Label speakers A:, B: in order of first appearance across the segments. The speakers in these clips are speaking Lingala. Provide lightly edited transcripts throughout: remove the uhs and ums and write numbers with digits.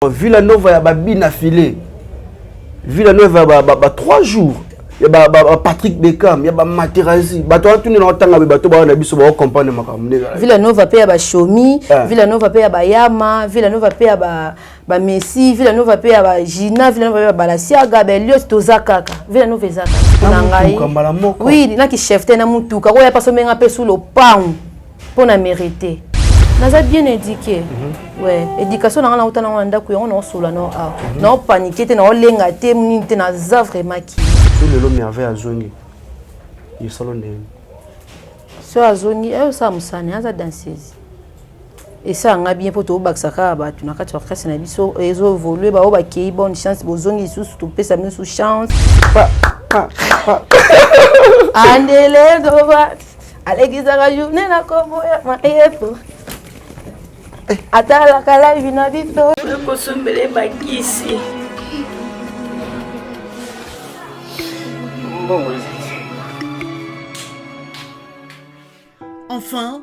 A: Villa Nova ya babina filet. Villa Nova ya ba 3 jours. Ya ba, ba, ba Patrick Beckham, ya ba Materazzi. Bato wana tuni na otanga be bato ba na biso ba comprendre makambo ndenge.
B: Villa Nova pe ya ba Shomi, eh. Villa Nova pe ya ba Yama, Villa Nova pe ya ba ba Messi, Villa Nova pe ya ba Gina, Villa Nova pe ya ba Balenciaga, ba Elios toza kaka. Villa Nova eza kaka.
A: Na ngai.
B: Oui, na ki chef te na mutuka. Oya paso menga pe sous lopango. mpo na mérite naza bien éduqué mm -hmm. ouais éducation na nga nauta nango na ndako yango naosola nao awa mm -hmm. naopanike te naolenga te nini te naza vraiment ki
A: so lelo merveille azongi esalo ndenge
B: so azongi ayosala mosani aza danseuse esala nga bien mpo tobakisa kaka bato na kati ya orchestre na biso ezo évolue baoyo bakei bonne chance bozongi lisusu topesa biso chance
A: pa, pa, pa.
B: andele dova alekisaka journée na kombo ya mayepo atalaka live na biso
C: nakosombele bakisi mbongo.
D: Enfin,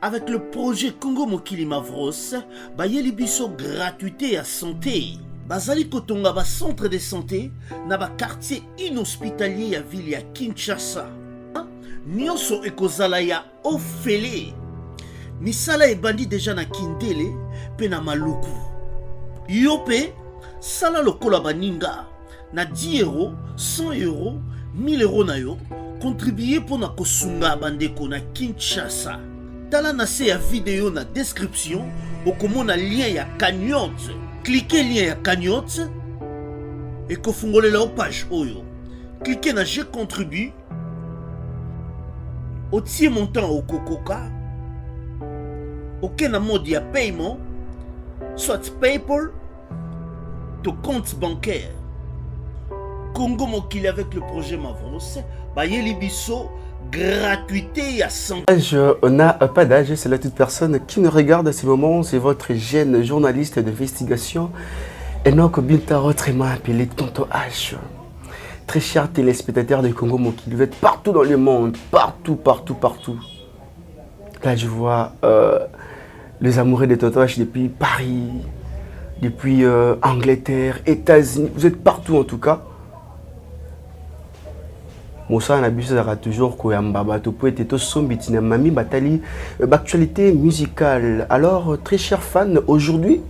D: avec le projet Congo Mokili Mavros, bayeli biso gratuité ya santé. Bazali kotonga ba centre de santé na ba quartier inhospitalier ya ville ya Kinshasa. Nyonso ekozala ya ofele. Misala ebandi deja na Kindele pe na Maluku. Yo pe sala lokola baninga na 10 euros, 100 euros, 1000 euros na yo, contribuer mpo na kosunga bandeko na Kinshasa. Tala na se ya video na description okomona lien ya cagnotte. Cliquez lien ya cagnotte ekofungolela yo page oyo. Cliquez na je contribue, otie montant okokoka, oke na mode ya paiement, soit PayPal to compte bancaire. Congo Mokili avec le projet Mavros, bayeli biso gratuité ya santé.
A: On n'a pas d'âge, c'est la toute personne qui nous regarde à ce moment, c'est votre jeune journaliste d'investigation, Enoch Binta, autrement appelé Tonton H. Très chers téléspectateurs de Congo Mokili, vous êtes partout dans le monde, partout, partout, partout. Là, je vois les amoureux de Tonton H depuis Paris, depuis Angleterre, États-Unis, vous êtes partout en tout cas. Mosala na biso ezalaka toujours koyamba bato po ete tosombi ntina mami batali baactualité musicale. Alors, très chers fans, aujourd'hui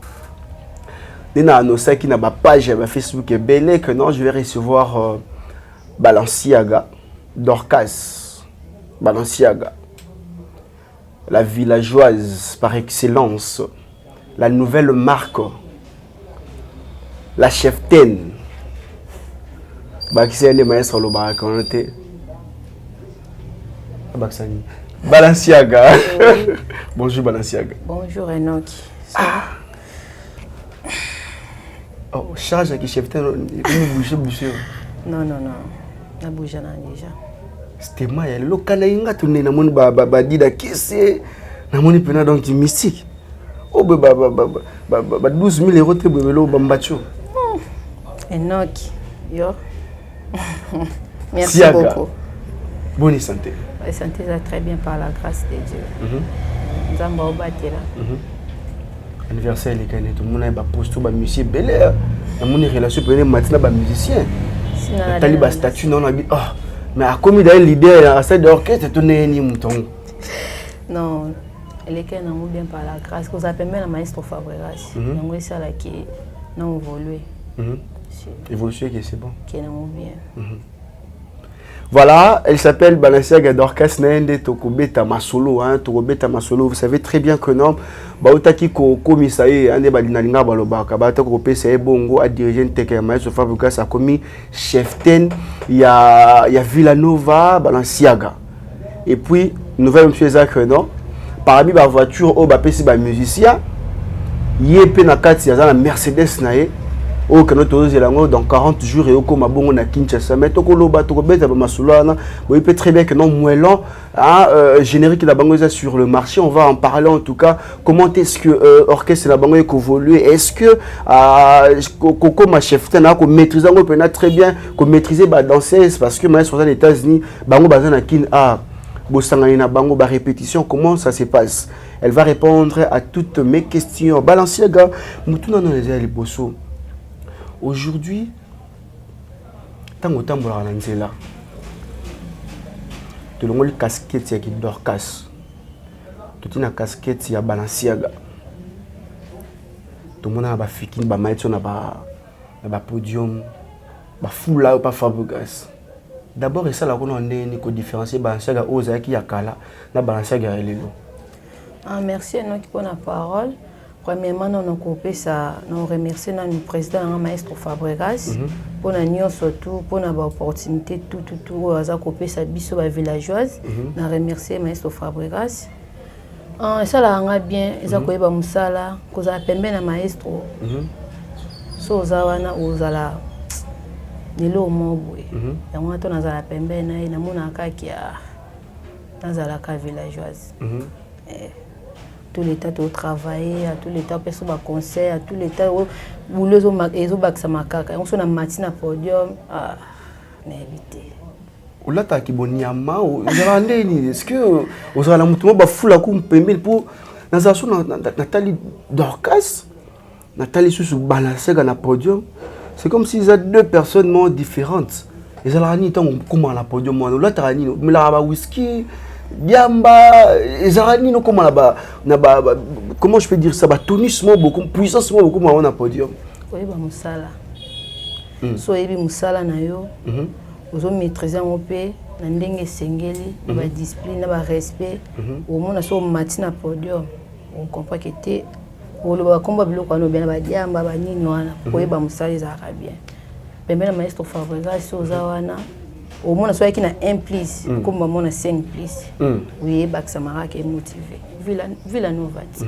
A: nde na annosaki na bapage ya bafacebook ebele que non, je vais recevoir Balenciaga Dorcas Balenciaga, la villageoise par excellence, la nouvelle marque, la cheftaine. Bakisa nde maestro alobaka kono te bakisa nini. Balenciaga. Bonjour Balenciaga.
B: Bonjour Enoch.
A: Ah. Oh, charge ya cheftaine bouge bouge.
B: Non, non, non, nabouge na déjà.
A: Stema ya lelo kana ye nga tone namoni badida kese namoni mpena donc mystique oyo boye ba 12 000 euros te boye lelo bambatio.
B: Enoch yo, merci
A: Siaga.
B: Beaucoup.
A: Bonne santé.
B: La santé va très bien par la grâce de Dieu. Nzambe aobatela.
A: Anniversaire elekani, tomona ye baposto bamusicien ebele, namoni relation pene mati na bamusicien, natali bastatut nao nabi oh, mais akomi daye leader ya salle d'orchestre to ndenge nini moto yango?
B: Non, elekani nango bien par la grâce kozala pembeni na maestro Fabregas, yango esalaki na évolue.
A: Évolution eke, c'est bon.
B: Ke nango bien.
A: Voilà, elle s'appelle Balenciaga Dorcas Nende tokobeta masolo, hein, tokobeta masolo. Vous savez très bien que non, bautaki ko komisa ye ande balina linga balobaka, bautaki kopesa ye bongo a diriger nteke ya maestro Fabregas, akomi cheftaine ya Villanova Balenciaga. Et puis nouvelle monsieur eza que non, parmi ba voiture oyo bapesi ba musicien, ye pe na kati aza na Mercedes na ye oyo kano tozozela yango dans 40 jours eyokoma bongo na Kinshasa. Mais tokoloba, tokobeta bamasolo wana. Boyebi mpe très bien que non, moellon, hein, générique na bango eza sur le marché, on va en parler en tout cas. Comment est-ce que orchestre na bango ekovolue? Est-ce que kokoma chef te na komaîtrise yango mpena très bien, komaîtrise badanseuse, parce que maestro aza na États-Unis, bango baza na Kin, a bosangani na bango barépétition, comment ça se passe? Elle va répondre à toutes mes questions. Balenciaga, mutuna na eza liboso. Aujourd'hui, ntango otambolaka na nzela, tolongoli casquette ya Dorcas, toti na casquette ya Balenciaga, tomona na bafikini bamaeti na bapodium, bafula oyo pa Fabregas. D'abord, esalaka kuna ndenge kodifférencier Balenciaga oyo ozalaki ya kala na Balenciaga ya lelo?
B: Ah, merci enoki mpona parole. Premièrement, nano kopesa na remercier nanu président nanga, maestro Fabregas, mpona nyonso tu, mpona baopportunité tututu oyo aza kopesa biso bavillageoise. Na remercier maestro Fabregas. Ah, esalaka nga bien, eza koyeba mosala, kozala pembe na maestro. So oza wana, ozala lelo mo boye. Yango wana to nazala pembeni na ye, namonaka kaki nazalaka villageoise. Tout l'état totravailler, à tout l'état opesa baconseil, à tout l'état boulot ezobakisama kaka. Yango so na mati na podium, ah, nayebi te.
A: Olataka bonyama, ozalaka ndeni? Est ce que ozala na motu mo bafulaka pembeni? Mpo nazala so natali Dorcas, natali susu Balenciaga na podium, c'est comme si eza deux personnes mo différentes. Ezalaka nini ntango okomaka na podium wana? Olataka nini? Omelaka bawhisky, diamba? Ezalaka nini okóma na ba, comment je peux dire ça, batonus mo beaucoup, puissance mo bokóma wana na podium?
B: Koyeba mosala. So oyebi mosala na yo, ozomaîtrise yango mpe na ndenge esengeli, na badiscipline, na barespect. Omona so omati na podium, ocomprend ke te oloba bakomba biloko wana obia na badiamba banini wana. Koyeba mosala ezalaka bien pembeni na maestro Fabregas. So oza wana, omona so oyaki na 1 plus, komba mona 5 plus, oyebakisama kaka, emotive Villa Nova ti.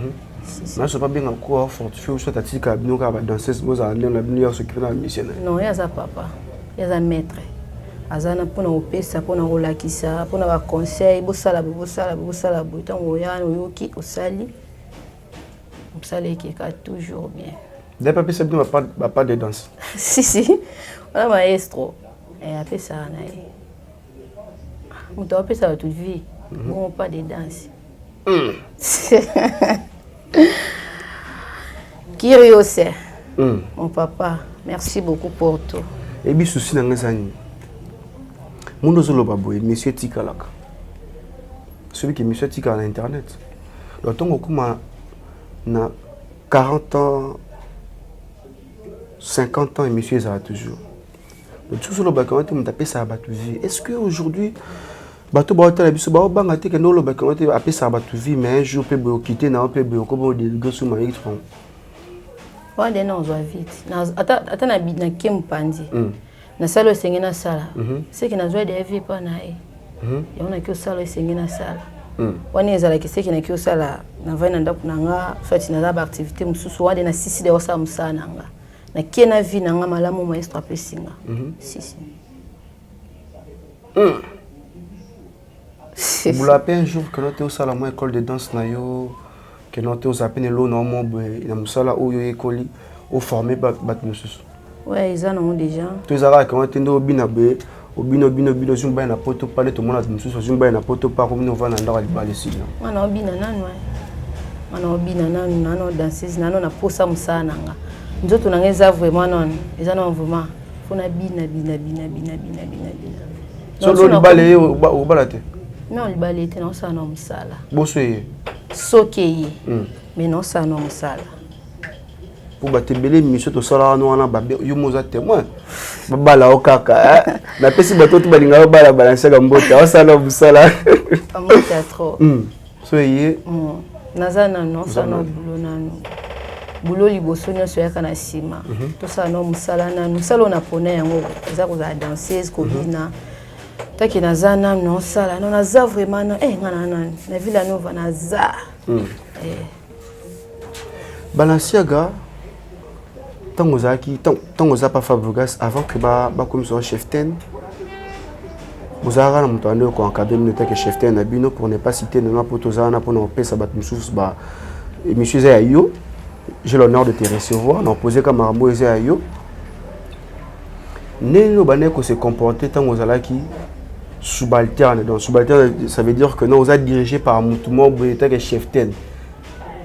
A: Naso babenga ko fortifie, soit atika bino kaka badanseuse, bozala ndenge na bino, ya s'occuper na mission na ye?
B: Non, ye aza papa, ye aza maître, aza na mpona kopesa, mpona kolakisa, mpona baconseil: bosala boye, bosala boye, bosala boye. Ntango oya wana, oyoki, osali mosala, ekeka toujours bien.
A: D'ailleurs, apesa bino bapas de danse?
B: Si, si, wana maestro apesaka na ye. Moto apesa bato vie bongo, pas de danse. Kyrios, mon papa, merci beaucoup pour tout.
A: Ebi susi na nga eza nini? Mundu ozoloba boye, monsieur etikalaka soki ke monsieur etikala na internet. Donc ntongo okóma na 40 ans, 50 ans, émission ezala toujours. Donc soki olobaka wana te, moto apesaka bato vie. Est ce que aujourd'hui bato baotala biso baobanga te kende olobaka wana te, apesaka bato vie, mais un jour mpe boye okite na yo mpe boye okoma odélivre so mayeki?
B: Wana nde nazwa vite. Ata nake mopanzi, nasala oyo esenge nasala, seke nazwa deya vie mpa na ye. Yango naki osala oyo esenge nasala. Wana ezalaki seke naki osala, navai na ndako na nga, soit naza baactivité mosusu. Wana nde nasisi de osala mosala na nga, nakie na vie na nga malamu, maestro apesi nga. Sisi.
A: Obula mpe un jour keno te osala mwa école de danse na yo, keno te ozala mpe na elo na yo mwa boye na mosala oyo oyekoli, oforme bato mosusu?
B: Ouais, eza nango déjà.
A: To ezalaka keno te nde obina boye, obina, obina, obina, ozwi mobali na poto pa nde tomona bato mosusu ozwi mobali na poto pa komina, ovanda na ndako ya libala, esili?
B: Nga na obina nanu, nga na obina nanu, nano danseuse, nano naposa mosala na nga. Nzoto na nga eza vraiment nano, eza nano vraiment fo nabina, bina, bina, bina, bina, bina, bina.
A: Solo libala ye, obala te?
B: Non, libala ye te, naosala na mosala.
A: Boso ye?
B: Soki eye, mais naosala na mosala.
A: Mpo bato ebele, émission tosala wana wana, yo mo oza témoin, babala yo kaka. Napesi bato to balingaka babala Balenciaga mbote, aosala mosala.
B: Mbote ya trop.
A: So eye?
B: Naza nanu, naosala na boulot nanu. Boulot liboso, nyonso eyaka na nsima. Tosala na mosala nanu, mosala oyo napona yango eza kozala danseuse, kobina. Taki naza nanu, naosala no, naza vraiment na nga na nani na Villa Nova naza.
A: Balenciaga, ntango ozalaki, ntango oza pa Fabregas, avant que bakomisa chef ten, bozalaka na moto ande koencadre bino take chef ten na bino, pour ne pas citer nanga, mpo tozala wana mpona kopesa bato mosusu ba émission eza ya yo. J'ai l'honneur de te recevoir na opose ka makambo eza ya yo. Ndenge obandaki kose comporter ntango ozalaki subalterne, donc subalterne, ça veut dire que non, oza dirigé par motu moko boye take chef ten.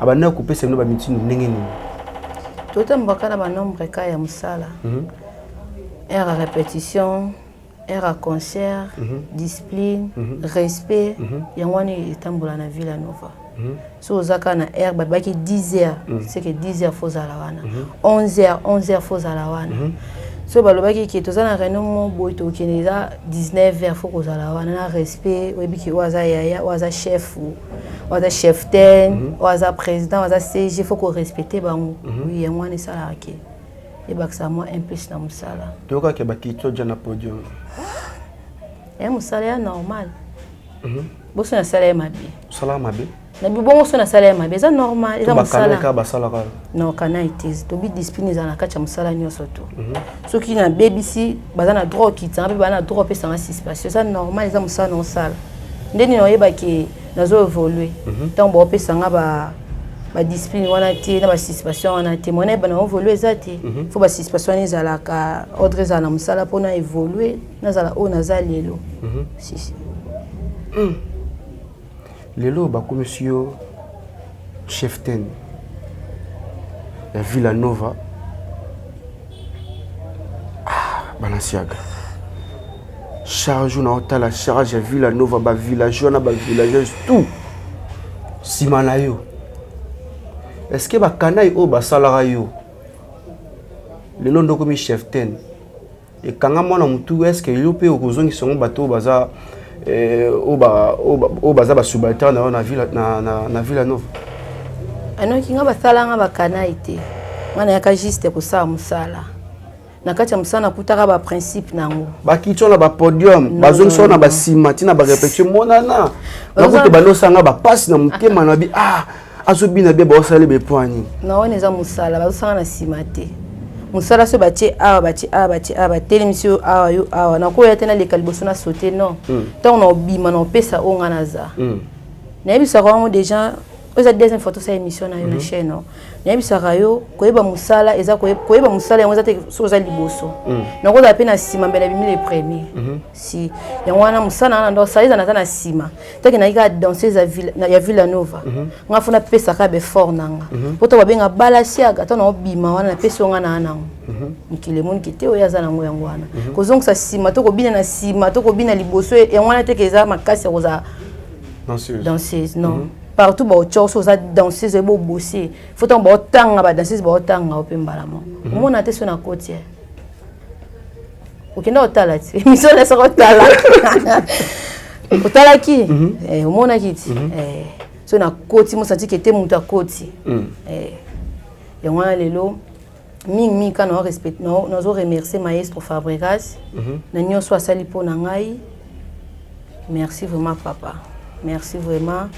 A: Abandaki kopesa bino bamitindo ndenge nini?
B: Totambaka na banombre ka ya mosala, heure ya répétition, heure ya concert, discipline, respect. Yango wana etambola na Villa Nova. So oza kaka na heure, babaki 10 heures, c'est que 10 heures faut ozala wana, 11 heures, 11 heures faut ozala wana. So balobaki ke toza na réunion mo boye, tokende, eza 19 heures, faut kozala wana na respect. Oyebi ke oyo aza yaya, oyo aza chef, oyo aza chef ten, oyo aza président, oyo aza CG, faut korespecte bango. Oui, yango wana esalaka ke ebakisa mwa un plus na mosala.
A: Toyokaki bakiti oja na podium.
B: Ya mosala ya normal, boso nasala ye mabe.
A: Osalaka mabe?
B: Na bibongo so nasala ye mabe, eza normal, eza mosala.
A: Kaka basalaka.
B: Non, kana ete tobi discipline ezala na kati ya mosala nyonso. To soki nabebisi, baza na droit okitanga, mpe baza na droit opesanga suspension, eza normal, eza mosala na osala. Nde nini oyebaki nazo évolue ntango baopesanga badiscipline wana te, na basuspension wana te, mwana yeba na évolue eza te. Faut basuspension wana ezalaka, ordre ezala na mosala mpona évolue, nazala oyo naza lelo. Si, si.
A: Lelo bakomisi yo chef ten ya Villa Nova. Ah, Balenciaga, charge na otala charge ya Villa Nova, bavillageois na bavillageoise tout nsima na yo. Est ce que bakanai oyo basalaka yo lelo nde okomi chef ten ekanga mwana motu, est ce que yo mpe okozongisa yango bato oyo baza oyo baza basubalterne na yo na Villa Nova?
B: Anoki nga basalanga bakanai te. Nga nayaka juste kosala mosala. Na kati ya mosala nakutaka baprincipe nango.
A: Bakiti wana, bapodium, bazongisa wana basima ntina barépétition monana nakuti bandosanga bapasi na motema na bi ah, azobina bie, baosala bepwani.
B: Na wana eza mosala, bazosanga na nsima te. Mosala so batie awa, batie awa, batie awa, batelemisi yo awa, yo awa, nakoya te naleka liboso na saute, non. Ntango na obima na opesa oyo nga naza, nayebisaka yango déjà. Oyo eza deuxième fois tosala émission na yo na chaîne. Nayebisaka yo, koyeba mosala eza koyeba mosala. Yango eza te soki oza liboso, nakozala mpe na nsima, mbe nabimi le premier. Si yango wana mosala wana ndo osala, eza naza na nsima taki nayaki kaka danseuse ya Villa Nova. Nga faut napesaka baeffort na nga po to babenga Balenciaga. To naobima wana, napesi yo nga na nango mokili emoniki te oyo aza nango. Yango wana kozongisa nsima to kobina na nsima to kobina liboso, yango wana teke eza makasi ya kozala danseuse, non. Partout baotya so oza danseuse, oyebi obose, faut ntango baotanga badanseuse, baotanga o mpe mbala moko omona te. So na koti okenda otala ti émission na soko otala, otalaki, omonaki ti so nakoti mosantiki ete moto akoti. Yango wana lelo mingimingi kaka nazo remercier maestro Fabregas na nyonso asali mpo na ngai. Merci vraiment papa, merci vraiment.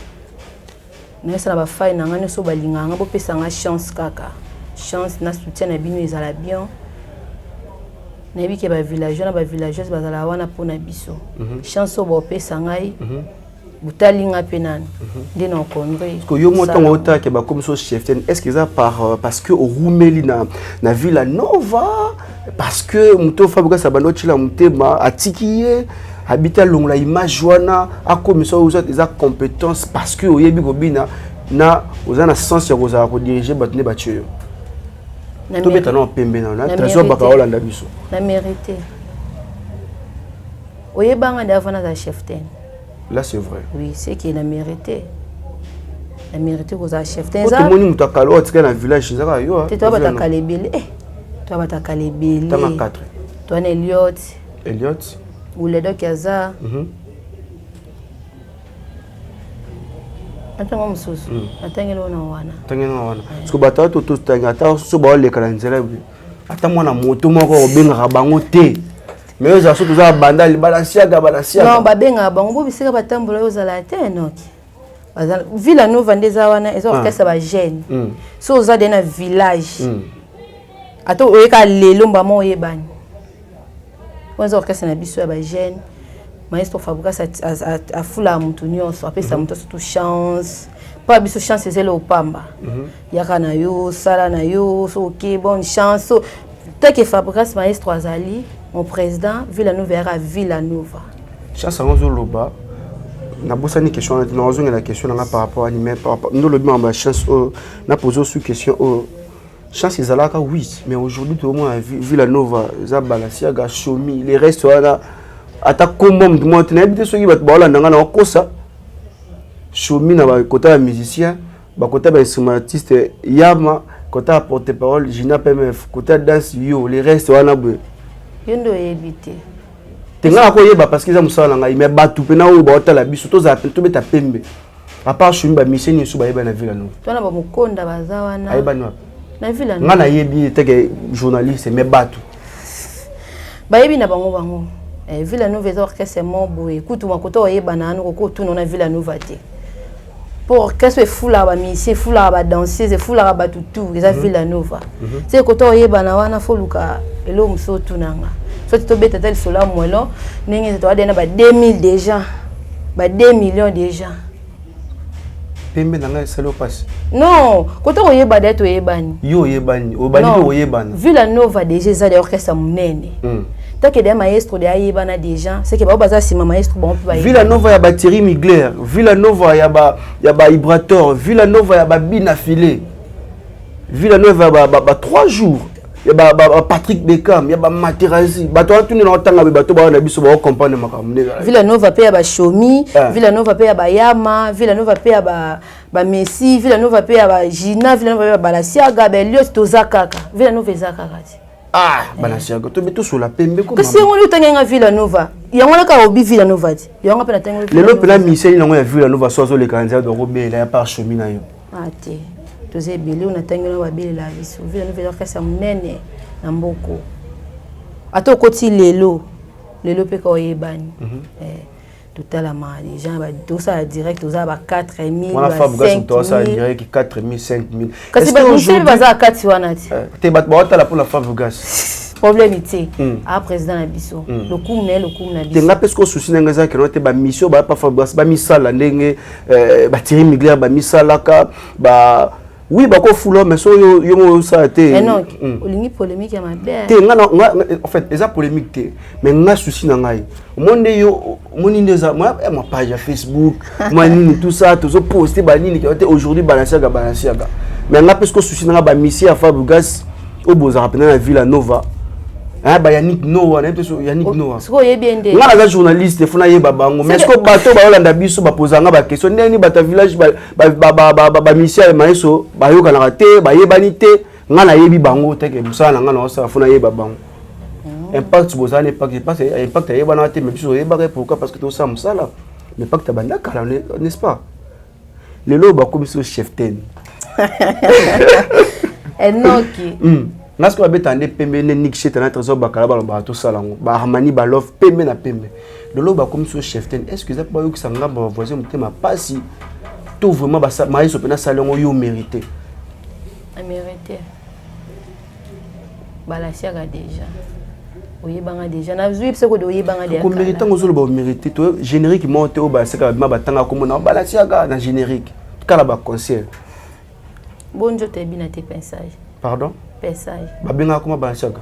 B: Nayesala bafai na ngai nyonso balingaka ngai, bopesa ngai chance, kaka chance na soutien na bino ezala bien. Nayebi ke bavillageois na bavillageoise bazala wana mpona biso. Chance oyo baopesa ngai, botali nga mpe nani nde na oconduire.
A: Yo mo ntango otake bakomi so chef ten, est ce que eza par parce que orumeli na Villa Nova, parce que moto Fabregas abandi otyela motema, atiki ye abiti, alongola image wana, akomisa oyo eza compétence, parce que oyebi kobina na oza na sens ya kozala kodirige bato nde batie yo? Tobeta na pembe na Trésor Baka olanda biso.
B: Na mérité, oyebanga nde avant naza chef ten.
A: Là c'est vrai.
B: Oui, c'est qui na mérité, na mérité kozala chef ten.
A: Tomoni moto akala oyo atikali na village ezaka yo.
B: Te, toya bato akala ebele, toya bato akala ebele.
A: Tanga 4.
B: Toya na Eliot.
A: Eliot.
B: Uledoki aza, natango mosusu natangeli wana wana.
A: Tangeli wana parce que bato ato totanga, ata so baoleka na nzela, ata mwana moto moko obengaka bango te, mais ozala so toza banda Balenciaga, Balenciaga.
B: Non, babengaka bango bo bisika batambola oyo ozala te noki. Villa Nova nde eza wana, eza orchestre bajeune. So oza de na village, ata oyeka lelo mbama oyebani, wana eza orchestre na biso ya bajeune. Maestro Fabregas afulaka motu nyonso, apesa moto surtout chance mpo biso chance ezali opamba yaka na yo, sala na yo so oke, bonne chance. So take Fabregas maestro azali mon président, Villa Nova yaka Villa Nova.
A: Chance yango ozoloba. Nabosani question wana te, nazongela question nanga par rapport ani, mais par rapport nde olobi makambo ya chance oyo, napose osu question oyo. Chance ezalaka, oui, mais aujourd'hui toomona Villa Nova eza Balenciaga, Shomi, les restes wana, ata kombo motu moko te nayebi te. Soki bato baolanda nga na okosa, Shomi na bakota ya musicien, bakota ba instrumentiste Yama, kota ya porte parole Gina PMF, kota ya danse yo, les restes wana boye.
B: Yo nde oyebi te.
A: Te, ngai nakoyeba parce que eza mosala na ngai, mais bato mpena oyo baotala biso, tozala tobeta pembe. À part Shomi, bamusicien nyonso bayeba na Villa Nova?
B: Twana bamokonda baza wana.
A: Ayebani wapi?
B: Na Villa.
A: Ngai nayebi teke journaliste, mais bato
B: bayebi na bango. Villa Nova eza orchestre mo boye, kutu makota oyebana wana, koki otuna na Villa Nova te, mpo orchestre efulaka bamusicien, efulaka badanseuse, efulaka bato, tout eza Villa Nova. Se kota oyebana wana, foluka eloko mosusu otunanga. Soki tobeta ata lisolo ya moellon, ndenge toadena ba 2000 déjà, ba 2 millions déjà.
A: Pembe na ngai esali opasi.
B: Non, kota koyeba de, toyebani.
A: Yo oyebani, obandi mpe oyebana.
B: Villa Nova déjà eza de orchestre monene. Tant que maestro de ayebana déjà, c'est que bao baza nsima maestro, bango mpe.
A: Villa Nova ya bathierry Mugler, Villa Nova ya ba Ibrator, Villa Nova ya babina filet, Villa Nova ya ba 3 jours, ya ba Patrick Beckham, ya bamaterazi, bato wana tuni na otanga be, bato bawana biso baocomprendre makambo nde.
B: Villa Nova mpe ya bashomi, Villa Nova mpe ya bayama, Villa Nova mpe ya bamessi, Villa Nova mpe ya bagina, Villa Nova mpe ya Balenciaga, beliot, toza kaka Villa Nova, eza kaka te.
A: Ah, Balenciaga, tobe tosola pembe.
B: Kasi yango nde otangi nga Villa Nova, yango wana kaka obi Villa Nova te, yango mpe natangi.
A: Lelo mpena miseli nango ya Villa Nova, so azoleka nzela, bakobela ya par Shomi na yo.
B: Ah te, toza ebele oyo natangi wana babelela biso. Villa Nova eza orchestre ya monene na mboko, ata okoti lelo lelo mpe ka oyebani. Totalama déjà, tosala direct, toza ba 4000.
A: Wana Fabregas, tosala direct 4000, 5000.
B: Kasi bato baza kati wana ti.
A: Te, bato baotala mpona Fabregas.
B: Problème te, a président na biso, lokumu na ye, lokumu na biso.
A: Te, nga mpe soki osusi ndenge eza keno te, bamission baya pa Fabregas, bamisala ndenge bathierry Mugler bamisalaka ba, oui, bakofula, mais so yo mo osala te.
B: Enoch, olingi polémique ya mabe.
A: Te, nga en fait eza polémique te, mais nga souci na ngai, omoni nde yo omoni nde eza mwa page ya Facebook, mwa nini, tout ça, tozoposte banini te. Aujourd'hui Balenciaga, Balenciaga, mais nga mpe soki souci na nga, bamission ya Fabregas oyo bozalaka mpena na Villa Nova, ba Yannick Noah, nayebi te so Yannick Noah.
B: Sikoyo oyebi ye nde?
A: Nga naza journaliste, fo nayeba bango, mais sikoyo bato baolanda biso bapozanga baquestion ndenge nini bato ya village, bamission ya maeso bayokanaka te, bayebani te. Nga nayebi bango teke mosala na nga naosala, fo nayeba bango. Impact, bozala na impact, parce impact ayebanaka te, mais biso toyebaka. Pourquoi? Parce que tosala mosala, mais impact abanda kala, n'est-ce pas? Lelo bakomi so chef ten.
B: Enoki.
A: Nga sikoyo babeta nde pembe nde Nick Sheta na Trésor Bakala, balobaka tosala yango, baharmani, balove pembe na pembe. Lelo bakomi so chef ten, est ce que eza mpo bayokisa ngambo bavoisin motema pasi, to vraiment mayeso mpe nasala yango, yo mérité?
B: Amérité. Balenciaga déjà oyebanga, déjà nazwi biso kode oyebanga.
A: Déjà komérite, ntango ozoloba omérité to générique moko te oyo baseka babima, batanga komona Balenciaga na générique kala baconcert.
B: Bo nzoto ebina te, pensage.
A: Pardon?
B: Pensage.
A: Babengaka koma Balenciaga.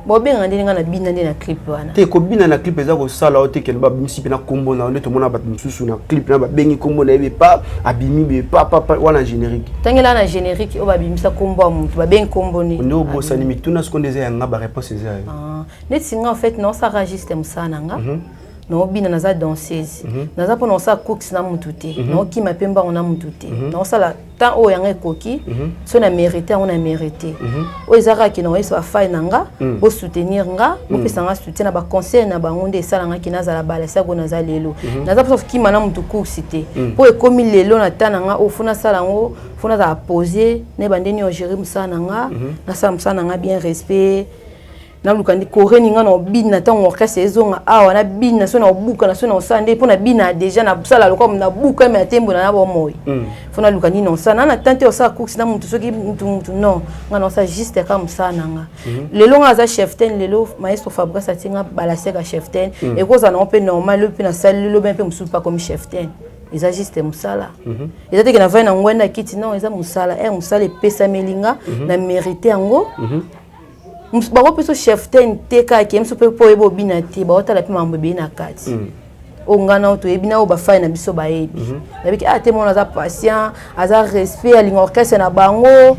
B: Bobengaka ndenge nga na bina nde na clip wana.
A: Te, kobina na clip eza kosala o te kende babimisi mpe na nkombo na yo nde. Tomona bato mosusu na clip na babengi nkombo na ye be pa abimi be pa pa pa wana générique.
B: Ntangela na générique oyo babimisa nkombo ya motu, babengi nkombo nini?
A: Nde obosani mituna, siko nde eza yanga, baréponse eza yo.
B: Ah, neti nga en fait naosaka juste mosala na nga, naobina, naza danseuse, naza mpona kosala course na mutu te, naokima mpe mbango na mutu te. Naosala temps oyo yanga ekoki, so na mérité yango, na mérité oyo eza kaka ke naoyesa bafai na nga bosoutenir nga, bopesa nga soutien na baconseil na bango, nde esalanga ke nazala Balenciaga naza lelo. Naza mposa kokima na mutu course te, mpo ekomi lelo na temps na nga oyo fo nasala yango, fo nazala posé, nayeba ndeni ogérer mosala na nga, nasala mosala na nga bien, respect. Naluka nde koreni nga na obina ntango orchestre ezonga awa, nabina so na obuka na so na osala nde mpo nabina déjà, nasala lokola nabuka me atembo na bomoi. Fo naluka nini osala na na te osala course na mutu, soki mutu mutu, non, nga na osala juste kaka mosala na nga. Lelo nga aza chef ten, lelo maestro Fabrice atie nga Balenciaga chef ten, ekozala nango mpe normal. Lelo mpe nasali, lelo mpe mosusu mpe akomi chef ten. Eza juste mosala, eza teke navai na ngwenda kiti, non, eza mosala ere mosala epesameli nga, na mérité yango. Bakopesa chef ten te kaka ke mosu mpe mpo oyeba obina te, baotala mpe makambo ebele na kati. Oyo ngai nao toyebi na oyo bafai na biso bayebi. Nayebiki ah te, mwana aza patient, aza respect, alinga orchestre na bango,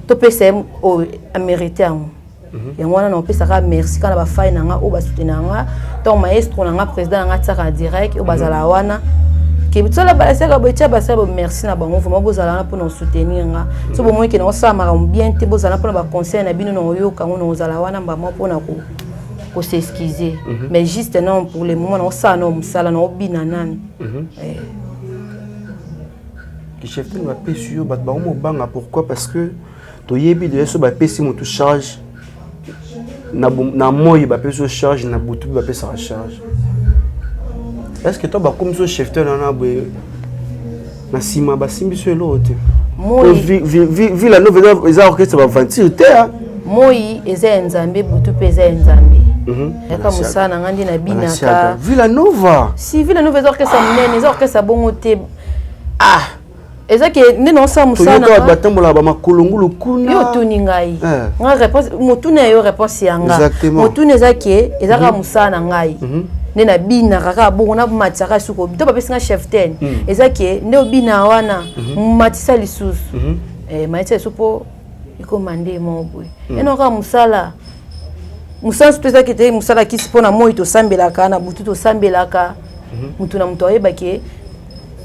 B: topesa ye oyo amérite yango. Yango wana naopesaka merci kaka na bafai na nga oyo basoutenaka nga. Ntango maestro na nga, président na nga atiaka na direct oyo bazala wana ke tosala balasaka boye, tia basala bo, merci na bango vraiment. Bozala wana mpona kosoutenir nga. So bomoni ke naosala makambo bien te, bozala mpona baconseil na bino, na oyoka yango, na ozala wana mbama mpona kos'excuser. Mais juste non, pour le moment naosala na mosala, naobina nani.
A: Chef tene bapesi yo, bato bango mobanga. Pourquoi? Parce que toyebi deja, so bapesi motu charge na moi, bapesi yo charge na butu mpe bapesaka charge. Est ce que to bakomi so chef tene wana boye, na nsima basimbi so eloko te? Villa Nova eza orchestre baventure te.
B: Moi eza ya Nzambe, butu mpe eza ya Nzambe. Yaka mosala na ngai nde nabinaka.
A: Villa Nova.
B: Si, Villa Nova eza orchestre monene, eza orchestre bongo te. Ah, eza ke nde naosala mosala.
A: Toyoka batambolaka bamakolongulu kuna.
B: Yo otuni ngai, ngai réponse motuna yo, réponse ya nga motuna eza ke eza kaka mosala na ngai nde nabinaka kaka bongo, namatisaka suko to bapesi nga chef ten. Eza ke nde obina wana, matisa lisusu, matisa lisusu mpo ekoma nde moko boye. Eno kaka mosala, mosala surtout ezaki te mosala kisi mpo na moi tosambelaka, na butu tosambelaka. Motu na moto ayebaki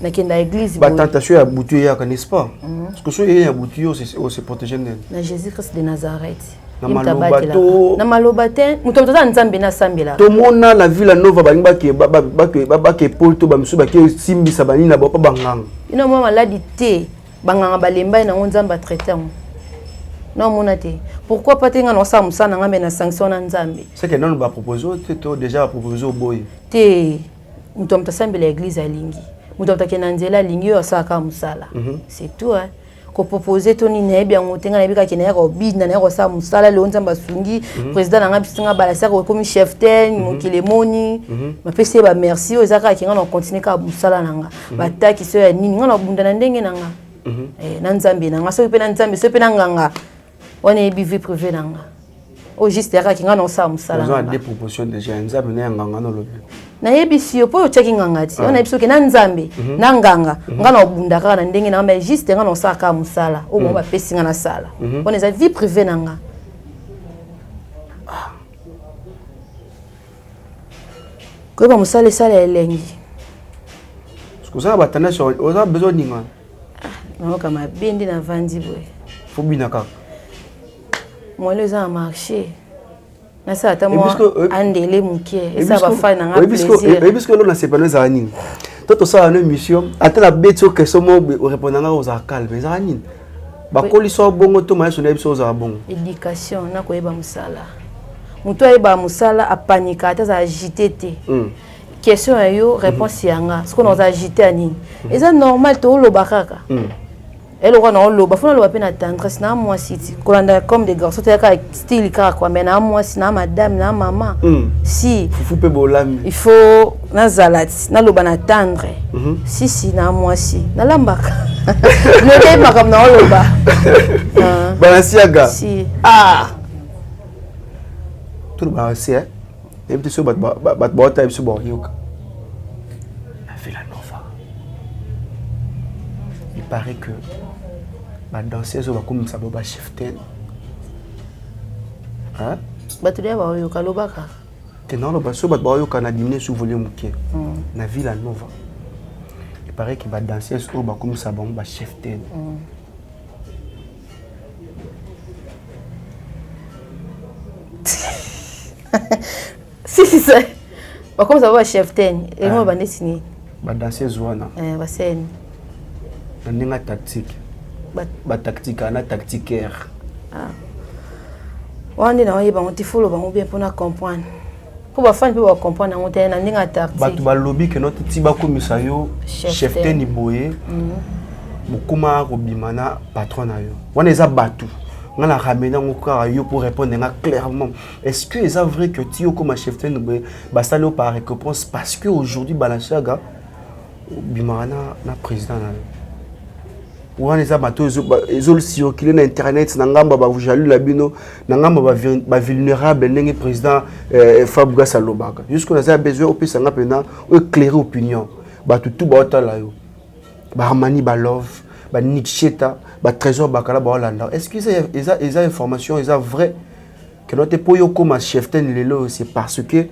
B: nakenda église.
A: Batentation ya butu eyaka, n'est-ce pas? Parce que so eye ya butu, yo ose protéger ndeni?
B: Na Jésus Christ de Nazareth.
A: Na maloba to?
B: Na maloba te. Moto moto aza Nzambe, nasambelaka.
A: Tomona na Villa Nova balingi bake pole to bamisusu bake simbisa banini na bao mpa banganga.
B: Ino mwa maladi te, banganga balemba ye nango, Nzambe atraite yango. Naomona te pourquoi pas te. Nga naosala mosala na ngai mbe na sanction na Nzambe.
A: C'est que nano bapropose te to déjà bapropose oboyi?
B: Te, moto ya moto asambela église alingi, moto ya moto akende na nzela alingi, oyo asalaka mosala, c'est tout, hein. Kopropose to nini, nayebi yango te. Ngai nayebi kaka nayaka kobina, nayaka kosala mosala. Lelo Nzambe asungi président na ngai, biso nga balasaka ekomi chef ten. Mokili emoni, bapesi ye bamerci. Oyo eza kaka ke ngai na continue kaka mosala na nga. Batakisi oyo ya nini, ngai na bunda na ndenge na nga, na Nzambe na nga, soki mpe na Nzambe, soki mpe na nganga wana, yebi vie privée na nga. Oyo juste yakaki ngai naosala mosala.
A: Oza na deux propositions déjà, ya Nzambe na ya nganga na olobi.
B: Nayebisi yo mpo oyo otiaki nganga ti oyo, nayebi soki na Nzambe na nganga, ngai na obunda kaka na ndenge na nga. Mais juste ngai na osala kaka mosala oyo bango bapesi ngai nasala. Wana eza vie privée na nga. Koyeba mosala esala elengi.
A: Parce que oza na batendance, oza besoin oningana.
B: Nayoka mabe nde navandi boye.
A: Fo bina kaka.
B: Mwelo eza na marché, nasala ata mwa andele moke, esala bafai na nga plaisir.
A: Oyebi soki eloko na sepano ezala nini? To tosala no émission, ata na beti o question moko, orépondre nga, ozala calme. Ezala nini? Bakolisa yo bongo to mayeso nayebi so ozala bongo?
B: Éducation na koyeba mosala. Moto ayeba mosala apanika ata azala agité te. Question ya yo, réponse ya nga. Soki naza agité ya nini, eza normal. Tooloba kaka eloko na oloba, fo naloba mpe na tendresse na mwasi ti kolanda comme des garçons toyaka style kaka kwa. Mais na mwasi, na madame, na mama si.
A: Fufu mpe bolami.
B: Il faut nazala ti naloba na tendre. Sisi na mwasi nalambaka loke makambo na oloba.
A: Balenciaga.
B: Si.
A: Ah, tolobaka se nayebi te soki bato baotala biso baoyoka. Na Villa Nova, il paraît que badanseuse oyo bakomisa bo bachef ten.
B: Bato deya baoyoka, lobaka.
A: Te, naoloba soki bato baoyoka na diminuer su volume moke. Na Villa Nova, il paraît que badanseuse oyo bakomisa bango bachef ten.
B: Si si, bakomisa ba bachef ten, elongo bandesi nini?
A: Badanseuse wana.
B: Basene.
A: Na ndenge ya tactique, batactique na tactiquaire.
B: Wana nde naoyeba yango te. Folo bango bien mpona comprendre, mpo bafani mpe bacomprendre yango te na ndenge ya tactique.
A: Bato balobi ke no ti bakomisa yo chef teni boye, bokóma kobima na patron na yo. Wana eza bato, nga na ramene yango kaka yo pour répondre nga clairement. Est-ce que eza vrai que ti okóma chef teni boye, basali yo par récompense, parce que aujourd'hui Balenciaga obimaka na président na yo? Wana eza bato ezocircule na internet na ngambo ya bajaloux na bino, na ngambo ya bavulnérable, ndenge président Fabregas alobaka. Jusque naza besoin opesa nga mpena oéclairer opinion. Bato tu baotala yo, baramani, balove, baniksheta, batrésor bakala baolanda. Est ce que eza information eza vrai keno te mpo yo okóma cheftaine lelo, c'est parce que